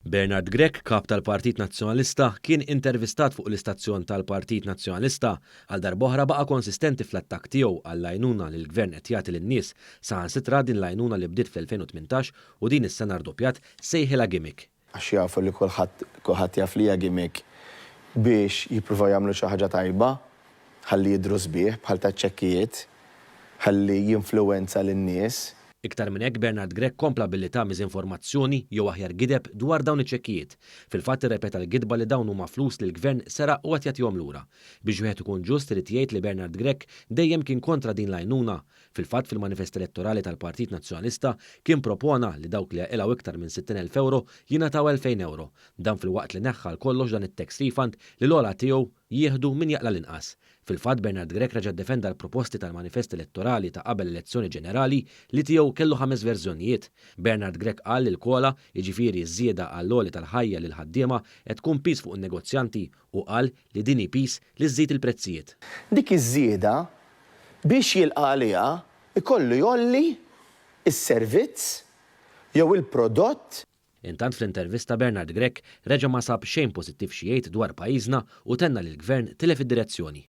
Bernard Grech, Kap tal-Partit Nazzjonalista, kien intervistat fuq l-istazzjon tal-Partit Nazzjonalista. Għal darb'oħra baqa' konsistenti fl-attakk tiegħu għall-għajnuna li l-Gvern qed jagħti lin-nies. Saħansitra din l-għajnuna li bdiet fl-2018 u din is-sena rdoppjat sejħilha gimmick. Għax jafu li kulħadd kulħadd jaf li hija gimmick biex jippruvaw jagħmlu xi ħaġa tajba ħalli jidhru sbieħ bħal taċ-ċekkijiet ħalli jinfluwenza lin-nies. Iktar minn hekk Bernard Grech kompla billi ta miżinformazzjoni jew aħjar gideb dwar dawn iċ-ċekkijiet. Fil-fatt irrepeta l-gidba li dawn huma flus li l-Gvern seraq u qed jagħtihom lura. Biex wieħed ikun ġust irid jgħid li Bernard Grech dejjem kien kontra din l-għajnuna. Fil-fatt fil-manifest elettorali tal-Partit Nazzjonalista kien propona li dawk li jaqilgħu iktar minn 60,000 ewro jingħataw 2,000 ewro. Dan filwaqt li neħħa għal kollox dan it-tax refund li l-ogħla tiegħu jieħdu min jaqla' l-inqas. Fil-fatt Bernard Grech reġa' ddefenda l-proposti tal-manifest elettorali ta' qabel l-elezzjoni ġenerali li tiegħu kellu ħames verżjonijiet. Bernard Grech qal li l-COLA, jiġifieri ż-żieda għall-għoli tal-ħajja lill-ħaddiema qed tkun piż fuq in-negozjanti u qal li din hi piż li żżid il-prezzijiet. Dik iż-żieda biex jilqa' għaliha jkollu jgħolli s-servizz jew il-prodott. Intant fl-intervista Bernard Grech reġa' ma sab xejn pożittiv xi jgħid dwar pajjiżna u tenna li l-Gvern tilef id-direzzjoni.